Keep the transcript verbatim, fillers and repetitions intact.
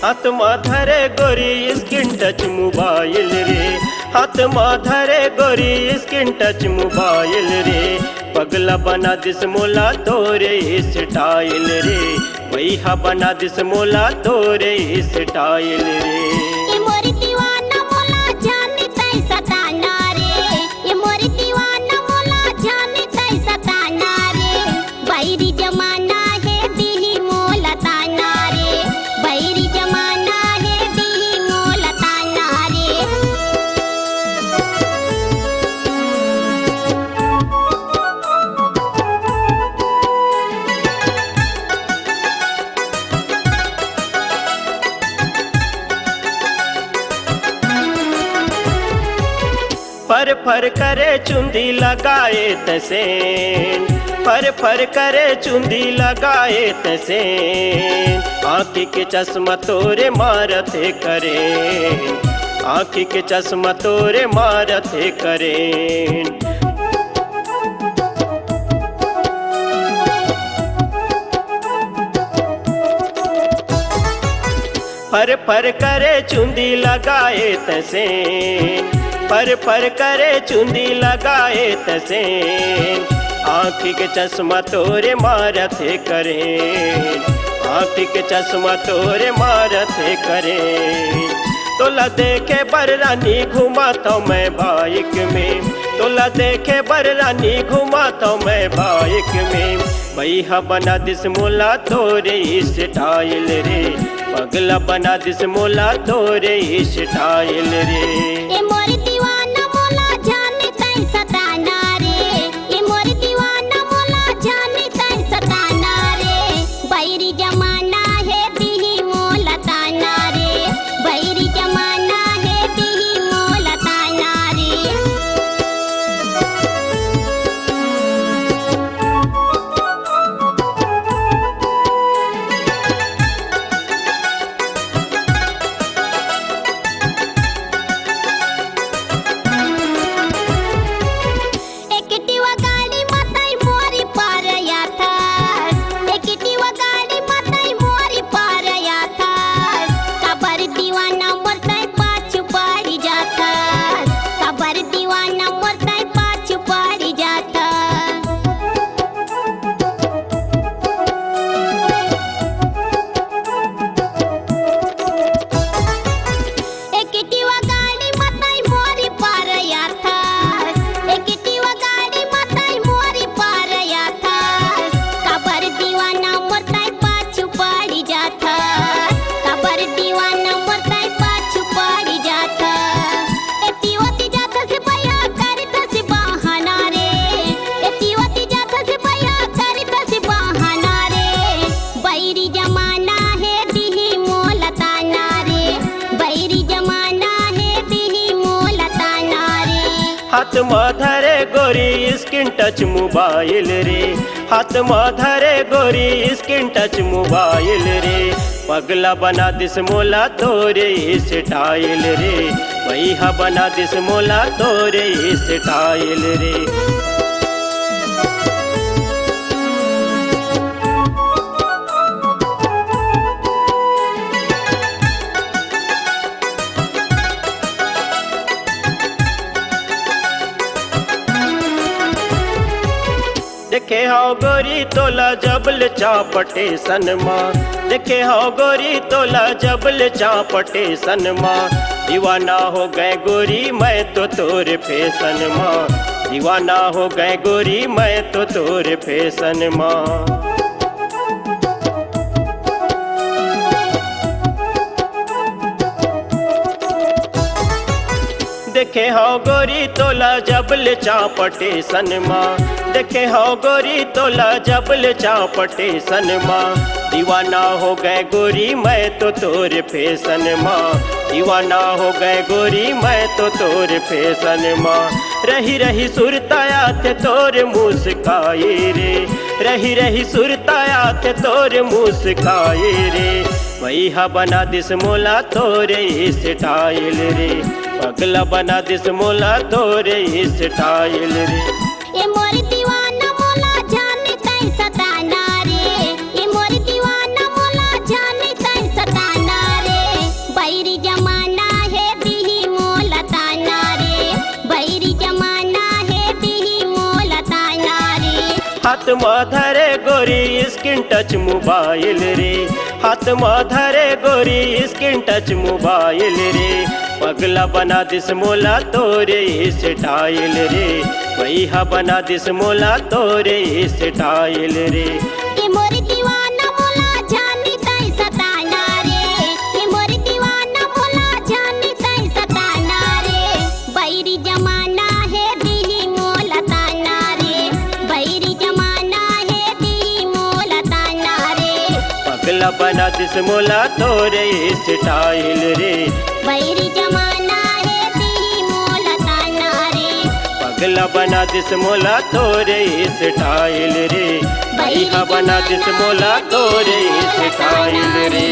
हाथ मा धरे गोरी screen touch mobile रे, हाथ मा धरे गोरी screen touch mobile रे। पगला बना दिस मोला तोरे style रे, भैया बना दिस मोला तोरे style रे। ए मोर दीवाना मोला जानी तै सताना रे, ए मोर दीवाना मोला जानी तै सताना रे। बैरी जमाना हे दिही मोला ताना रे, बैरी जमाना हे दिही मोला ताना रे। फर फर करे चुंदी लगाए तैं सेंट, फर फर करे चुंदी लगाए तैं सेंट। आँखी के चश्मा तोरे मारत हे करेंट, आँखी के चश्मा तोरे मारत हे करेंट। फर फर करे चुंदी लगाए तैं सेंट, फर फर करे चुंदी लगाए तैं सेंट। आँखी के चश्मा तोरे मारत हे करेंट, आँखी के चश्मा तोरे मारत हे करेंट। तोला देखे बर रानी घुमाथंव मैं bike में, तोला देखे बर रानी घुमाथंव मैं bike में। भैया बना दिस मोला तोरे style रे, पगला बना दिस मोला तोरे style रे। ए मोर दीवाना मोला जाने तै सताना रे, ए मोर दीवाना मोला जाने तै सताना रे। बैरी जमाना हे दिही मोला ताना रे, बैरी जमाना हे दिही मोला ताना रे। Activa गाड़ी म तै मोरी पार आथस, Activa गाड़ी म तै मोरी पार आथस। काबर दीवाना मोर तै पाछू पड़ी जाथस, काबर दीवाना मोर तै पाछू पड़ी जाथस। Activa गाड़ी म तै मोरी पार आथस, Activa गाड़ी म तै मोरी पार आथस। काबर दीवाना मोर तै पाछू पड़ी जाथस, काबर दीवाना मोर तै पाछू पड़ी जाथस। एती ओती जाथस भैया करथस बहाना रे, एती ओती जाथस भैया करथस बहाना रे। बैरी जमाना हे दिही मोला ताना रे, बैरी जमाना हे दिही मोला ताना रे। हाथ म धरे गोरी screen touch mobile रे, हाथ म धरे गोरी screen touch mobile रे। पगला बना दिस मोला तोरे style रे, भैया बना दिस मोला तोरे style रे। देखे हव गोरी तोला जब ले चाप टेसन मा, देखे हव गोरी तोला जब ले चाप टेसन मा। दीवाना हो गए गोरी मैं तो तोर फैशन मा, दीवाना हो गए गोरी मैं तो तोर फैशन मा। देखे हव गोरी तोला जब ले चाप टेसन मा, देखे हव गोरी तोला जब ले चाप टेसन मा। दीवाना हो गए गोरी मैं तो तोर फैशन मा, दीवाना हो गए गोरी मैं तो तोर फैशन मा। रही रही सुरता आथे तोर मुस्काई रे, रही रही सुरता आथे तोर मुस्काई रे। भैया बना दिस मोला तोरे style रे, पगला बना दिस मोला तोरे style रे। ए मोर दीवाना मोला जाने तै सताना रे, ए मोर दीवाना मोला जाने तै सताना रे। म धरे गोरी स्क्रीन टच मोबाइल रे, हाथ म धरे गोरी स्क्रीन टच मोबाइल रे। पगला बना दिस मोला तोरे स्टाइल रे, भैया बना दिस मोला तोरे स्टाइल रे। ए मोर दीवाना मोला जानी तई सताना रे, ए मोर दीवाना मोला जानी तई सताना रे। बैरी जमाना हे दिही मोला ताना रे, बैरी जमाना हे दिही मोला ताना रे। पगला बना दिस मोला तोरे स्टाइल रे, बैरी जमाना हे दिही मोला ताना रे। पगला बना दिस मोला तोरे स्टाइल रे, भैया बना दिस मोला तोरे स्टाइल रे।